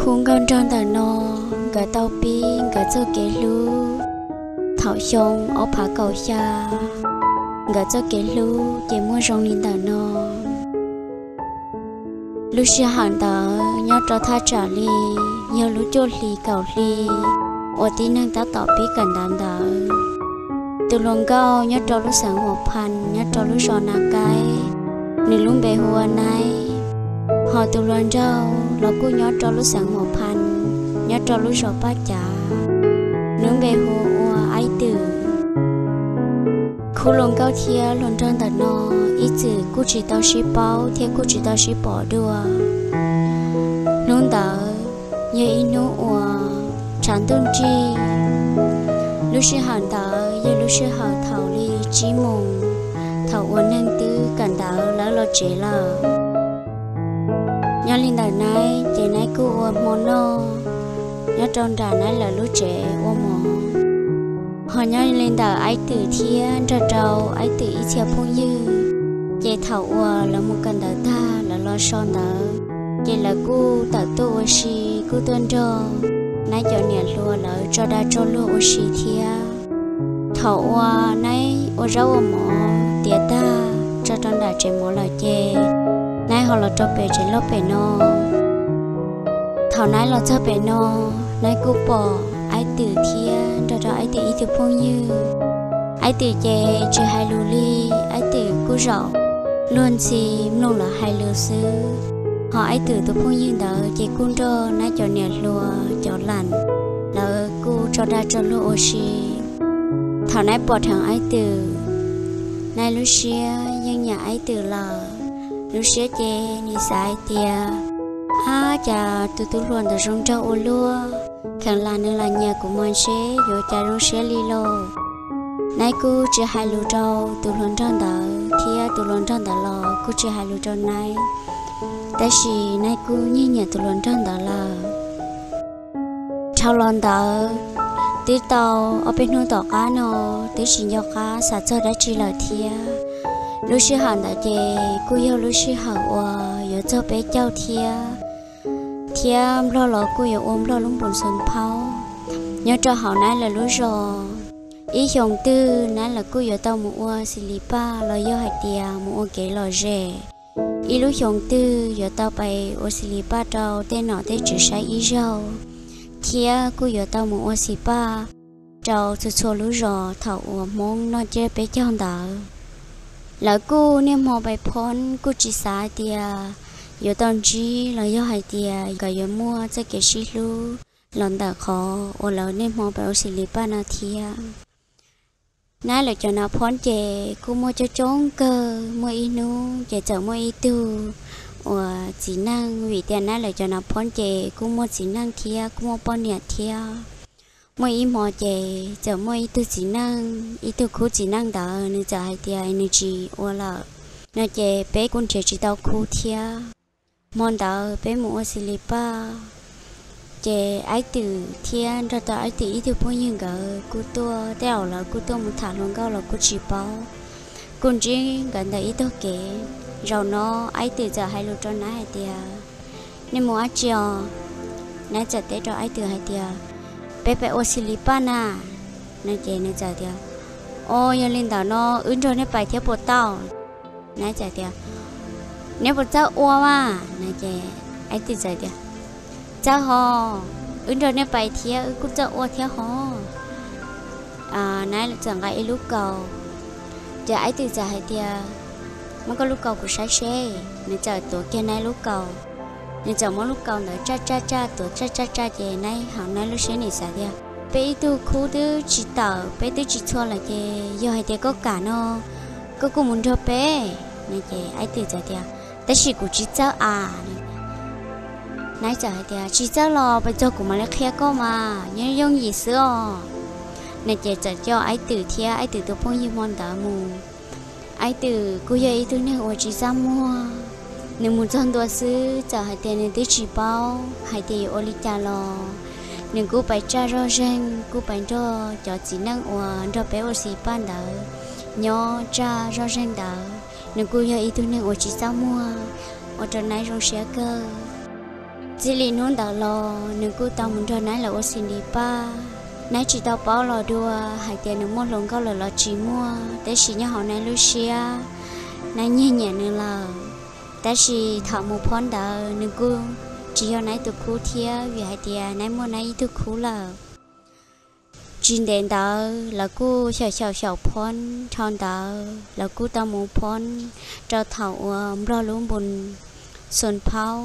Khub nkauj nraug ntawm no nkawd tau pib nkawd txoj kev hlub thaum xyoo ob phav kaum xya. Nkawd txoj kev hlub ces muaj zoo li ntawm no. Lub sij hawm ntawd nyob rau thaj tsam li yog lub cuaj hli kaum hli uas tib neeg tab tom pib kawm ntawv ntawd. Tus hluas nkauj nyob rau lub xeev Huas Phas nyob rau lub zos Nas Kaib, nws lub npe hu ua Naib. Hos tus hluas nraug los kuj nyob rau lub xeev Huas Phas, nyob rau lub zos Paj Cav, nws lub npe hu ua Aib Twm. Khub hluas nkauj thiab hluas nraug ntawm no ib txwm kuj tsis tau sib paub thiab kuj tsis tau sib pom dua. Hnub ntawd yog ib hnub uas tshav ntuj nrig. Lub sij hawm ntawd yog lub sij hawm thaum li tsib moos, thaum uas neeg twb kawm ntawv lawv los tsev lawm. Nyob li ntawm Naib ces Naib kuj ua hmo noj nyob rau nram Naib lawv lub tsev ua mov. Hos nyob li ntawm Aib Twm thiab nrog rau Aib Twm ib txhia phooj ywg, ces thaum uas lawv mus kawm ntawv tag lawv los so ntawd, ces lawv kuj tawm tuaj ua si, kuj tuaj nrog Naib cov niam hluas lawv tso dag tso luag ua si thiab. Thaum uas Naib ua zaub ua mov tiav tag tso rau nram tsev mov lawm ces Naib ho los rau pem tsev loj pem no. Thaum Naib los txog pem no, Naib kuj pom Aib Twm thiab nrog rau Aib Twm ib tug phooj ywg. Aib Twm ces tsis hais lus li, Aib Twm kuj zaum luag ntxhi mloog lawv hais lus xwb. Hos Aib Twm tus phooj ywg ntawd ces kuj nrog Naib cov niam hluas cov lam, lawv kuj tso dag tso luag ua si. Thaum Naib pom dheev Aib Twm, Naib lub siab yeej nyiam Aib Twm lawm. Lub siab ces nws xav hais tias, ab, cas tus tub hluas ntawd zoo nraug ua luaj, kheev lam nws los nyiam kuv mas ntshe yuav cas zoo siab li lauj. Naib kuj tsis hais lus rau tus hluas nraug ntawd thiab tus hluas nraug ntawd los kuj tsis hais lus rau Naib, tab sis Naib kuj nyiam nyiam tus hluas nraug ntawd lawm. Dhau los ntawd twb tau ob peb hnub tom qab no, twb tsis nco qab xav txog dab tsi lawm thiab. Lub sij hawm ntawd ces kuj yog lub sij hawm uas yuav txog peb caug thiab, thiab Nplog los kuj yuav ua Nplog lub npus xoo phaub nyob rau hauv Naib lawv lub zos. Ib xyoos twg Naib lawv kuj yuav tau mus ua xis lis paj los yog hais tias mus ua kev lom zem. Ib lub xyoos twg yuav tau pais ua xis lis paj rau tej nom tej tswv saib ib zaug, thiab kuj yuav tau mus ua xis paj rau txhua txhua lub zos thaum uas Hmoob noj tsiab peb caug ntawd. Lawv kuj niaj hmo pais phoob, kuj tsis xav hais tias yuav tau ntsib los yog hais tias nkawd yuav muaj txoj kev sib hlub los ntawm qhov uas lawv niaj hmo pais ua xis lis paj no thiab. Naib lawv cov nas phoob ces kuj muaj coob coob kawg, muaj ib hnub ces txawm muaj ib tug uas txiv neej, vim tias Naib lawv cov nas phoob ces kuj muaj txiv neej thiab kuj muaj poj niam thiab. Muaj ib hmo ces txawm muaj ib tug txiv neej, ib tug khub txiv neej ntawd nws txawm hais tias nws tsis ua lawm no ces peb kuj nrhiav tsis tau khub thiab. Hmo ntawd peb mus ua xis lis paj, ces Aib Twm thiab nrog tau Aib Twm ib tug phooj ywg nkawd kuj tuaj, tej zaum lawv kuj tuaj mus tham hluas nkauj los kuj tsis paub, kuj ntsib nkawd ntawm ib tog kev. Zaum no Aib Twm txawm hais lus rau Naib hais tias, nej mus dab tsi os? Naib txawm teb rau Aib Twm hais tias, peb pais ua xis lis paj na. No ces nws txawm tias, o, yog li ntawd no wb nrog nej pais thiab puas tau? Naib txawm tias, neb puas txawj ua mas? No ces Aib Twm txawm tias, txawj hos, wb nrog nej pais thiab wb kuj txawj ua thiab hos. Naib txawm nqa ib lub kaus, ces Aib Twm txawm hais tias, muab koj lub kaus kuv saib seb. Nws txawm tuav kiag Naib lub kaus, nws txawm muab lub kaus ntawd tsaj tsaj tsaj tuav tsaj tsaj tsaj ces Naib hauv Naib lub siab nws xav tias, peb ib tug khub twb tsis tawm, peb twb tsis txhua lawm ces yog hais tias koj kam no koj kuj mus nrog peb. No ces Aib Twm txawm tias, tab sis kuv tsis txawj a. Naib txawm hais tias, tsis txawj los pais txog kuv mam li qhia koj mas, nyob yooj yim xwb os. No ces txawm coj Aib Twm thiab Aib Twm tus phooj ywg hmo ntawd mus. Aib Twm kuj yog ib tug neeg uas tsis txaj muag, nws mus txog ntua xwb txawm hais tias nws twb tsis paub hais tias yuav ua li cas los, nws kuj pais tsaj zoj zeeg, kuj pais nrog cov txiv neej uas nrog peb ua xis paj ntawd nyob tsaj zoj zeeg ntawd. Nws kuj yog ib tug neeg uas tsis txaj muag, ua rau Naib zoo siab kawg. Txij li hnub ntawd los nws kuj tau mus nrog Naib lawv ua xis lis paj. Naib tsis tau paub los dua hais tias nws muaj hluas nkauj lawm los tsis muaj, tab sis nyob hauv Naib lub siab, Naib nyiag nyiam nws lawm. Tab sis thaum mus phob ntawd nws kuj tsis yog Naib tus khub thiab, vim hais tias Naib muaj Naib ib tug khub lawm. Tsis ntev ntawd lawv kuj xyaum xyaum xyaum phob, dhau ntawd lawv kuj tau mus phob rau thaum uas Nplog lub npus Xus Phaub.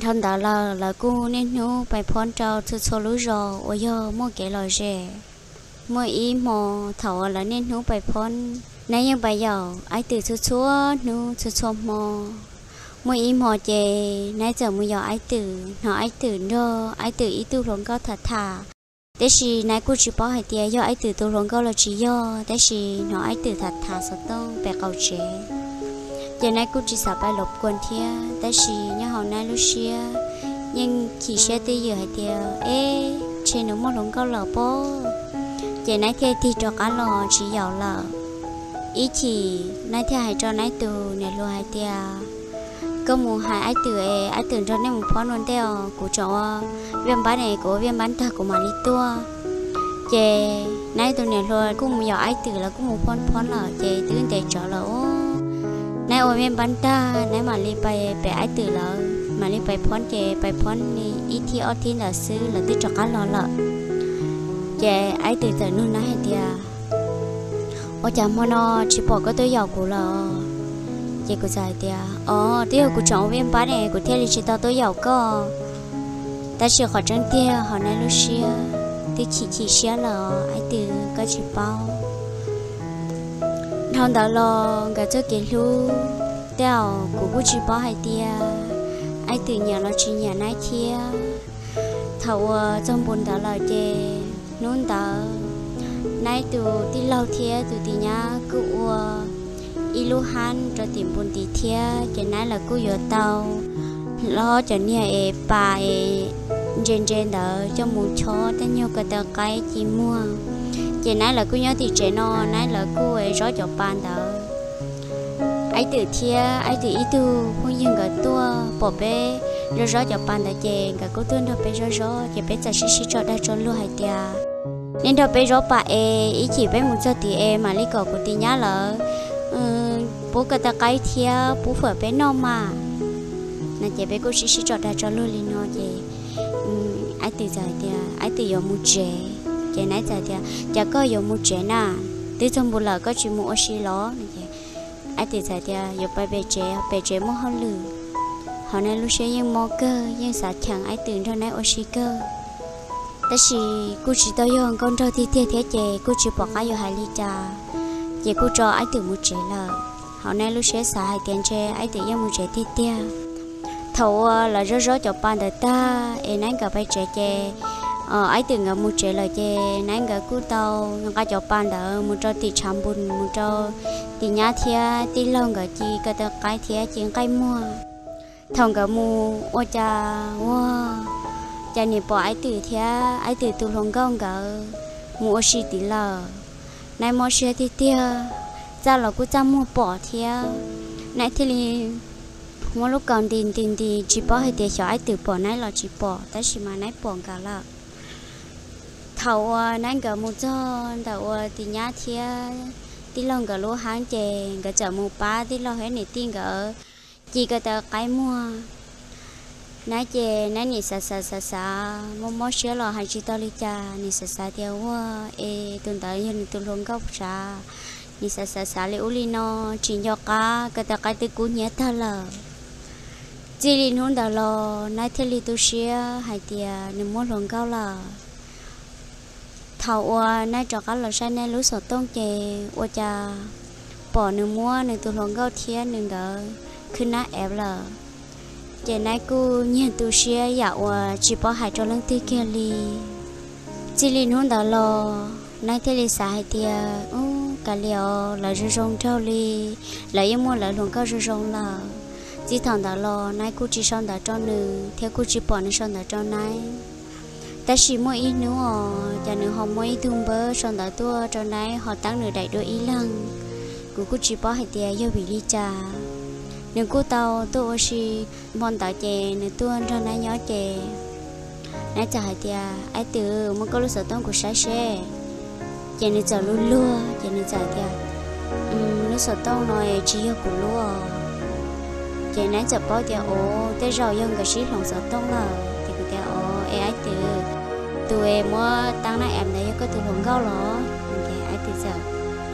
Dhau ntawd lawm lawv kuj niaj hnub pais phob rau txhua txhua lub zos uas yog muaj kev lom zem. Muaj ib hmo thaum uas lawv niaj hnub pais phob, Naib yeej pais yaum Aib Twm txhua txhua hnub txhua txhua hmo. Muaj ib hmo ces Naib txawm mus yaum Aib Twm, hnov Aib Twm nrog Aib Twm ib tug hluas nkauj tham tham. Tiam sis Naib kuj tsis paub hais tias yog Aib Twm tus hluas nkauj los tsis yog, tab sis hnov Aib Twm tham tham xov tooj pem qaum tsev. Ces Naib kuj tsis xav pais los kuas thiab, tab sis nyob hauv Naib lub siab yeej chim siab twj ywm hais tias, eb, ntshe nws muaj hluas nkauj lawm pob. Ces Naib thiaj tig rov qab los tsis yaum lawm. Ib chim Naib thiaj hais rau Naib tus niam hluas hais tias, koj mus hais Aib Twm es Aib Twm nrog nej mus phob ua ntej os, kuv tseem ua viaj npab ne, kuv ua viaj npab tag kuv mam li tuaj. Ces Naib tus niam hluas kuj mus yaum Aib Twm, lawv kuj mus phob phob lawm ces twb ntev tsawv lawm os. Naib ua viaj npab tag Naib mam li pais pem Aib Twm lawv, mam li pais phob ces pais phob li ib thib ob thib ntawd xwb lawv twb rov qab los lawm. Ces Aib Twm txawm nug Naib hais tias, ua cas hmo no tsis pom koj tuaj yaum kuv lawm? Ces kuv txawm hais tias, os, twb yog kuv tseem ua viaj npab ne kuv thiaj li tsis tau tuaj yaum koj. Tab sis qhov tseeb tiag hauv Naib lub siab twb chim chim siab lawm, Aib Twm koj tsis paub. Dhau ntawd los nkawd txoj kev hlub, tej zaum kuv kuj tsis paub hais tias Aib Twm nyiam los tsis nyiam Naib thiab. Thaum uas txog npus ntawd lawm ces hnub ntawd Naib tus tij laug thiab tus tim nyab kuj ua ib lub hab rau tim npus ntawd thiab, ces Naib lawv kuj yuav tau hlob cov niag es pas es ntse ntse ntawd coj mus chob tej nyuag ko taw qaib ci muag. Ces Naib lawv kuj nyob tim tsev no, Naib lawv kuj ua zov cov pas ntawd. Aib Twm thiab Aib Twm ib tug phooj ywg nkawd tuaj pom peb zov zov cov pas ntawd ces nkawd kuj tuaj nrog peb zov zov, ces peb txawm sib sib tso dag tso luag hais tias, nej nrog peb zov pas es ib chim peb mus txog tim es mam li kom kuv tim nyab lawv pub ko taw qaib thiab pub fawm peb noj mas. No ces peb kuj sib sib tso dag tso luag li no ces Aib Twm txawm hais tias Aib Twm yuav mus tsev. Ces Naib txawm tias, cas koj yuav mus tsev na? Twb txog npus lawm koj tsis mus ua si los? Aib Twm txawm tias yuav pais pem tsev, pem tsev muaj hauj lwm. Hauv Naib lub siab yeej mob kawg, yeej xav cheem Aib Twm nrog Naib ua si kawg. Tab sis kuj tsis tau yog nkauj nraug tiag tiag thiab ces kuj tsis pom qab yuav hais li cas, ces kuj tso Aib Twm mus tsev lawm. Hauv Naib lub siab xav hais tias ntshe Aib Twm yeej mus tsev tiag tiag. Thaum uas lawv zov zov cov pas ntawd tag es Naib nkawd pais tsev ces Aib Twm nkawd mus tsev lawm ces Naib nkawd kuj tau nqa cov pas ntawd mus rau tim tshav npus, mus rau tim nyab thiab tij laug nkawd ci ko taw qaib thiab ci nqaij muag. Thaum nkawd mus ua cas ua, cas nim pom Aib Twm thiab Aib Twm tus hluas nkauj nkawd mus ua si tid lawm. Naib mob siab tiag tiag, txaj los kuj txaj muag pom thiab. Naib thiaj li muab lub kaus nti nti nti tsis paub hais tias xyov Aib Twm pom Naib los tsis pom, tab sis mas Naib pom nkawd lawm. Thaum uas Naib nkawd mus txog ntawm uas tim nyab thiab tij laug nkawd lub hab ces nkawd txawm mus pab tij laug thiab niam tij nkawd ci ko taw qaib muag. Naib ces Naib nim xav xav xav xav mob mob siab los hais tsis tau li cas, nim xav xav tias ua es tus ntawd yog nws tus hluas nkauj sav. Nim xav xav xav li ub li no tsis nco qab ko taw qaib twb kub hnyiab tag lawm. Txij li hnub ntawd los Naib thiaj li tu siab hais tias nws muaj hluas nkauj lawm. Thaum uas Naib rov qab los saib Naib lub xov tooj ces ua cas pom nws muab nws tus hluas nkauj thiab nws nkawd khwb nab ev lawm. Ces Naib kuj nyiag tu siab yam uas tsis paub hais rau leej twg kiag li. Txij li hnub ntawd los Naib thiaj li xav hais tias, u, kav liam os, lawv zoo zoo nraug li, lawv yeej muaj lawv hluas nkauj zoo zoo lawm. Txij thaum ntawd los Naib kuj tsis sau ntawv rau nws thiab kuj tsis pom nws sau ntawv rau Naib. Tab sis muaj ib hnub os, ces nws ho muab ib tug npawb sau ntawv tuaj rau Naib ho teeb nws daim duab ib leeg. Kuv kuj tsis paub hais tias yog vim li cas. Nws kuj tau tuaj ua si. Hmo ntawd ces nws tuaj nrog Naib nyob ces Naib txawm hais tias, Aib Twm, muab koj lub xov tooj kuv saib seb. Ces nws txawm luag luag ces nws txawm tias, Lub xov tooj no tsis yog kuv lub. Ces Naib txawm paub tias, Ov, tej zaum yog nkawd sib hloov xov tooj lawm. Ces kuv tias, Ov, es Aib Twm, tus es muab taab naj am ntawd yog koj tus hluas nkauj los? Ces Aib Twm txawm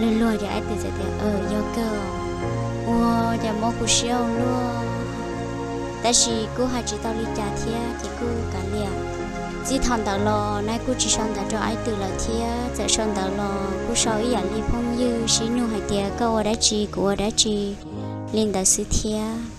luag luag ces Aib Twm txawm tias, Yog kawg. Ua cas mob kuv siab ua luaj. Tab sis kuj hais tsis tau li cas thiab ces kuj kav liam. Txij thaum ntawd los Naib kuj tsis sau ntawv rau Aib Twm lawm thiab, txawm sau ntawv los kuj sau ib yam li phooj ywg sib nug hais tias koj ua dab tsi kuv ua dab tsi li ntawd xwb thiab.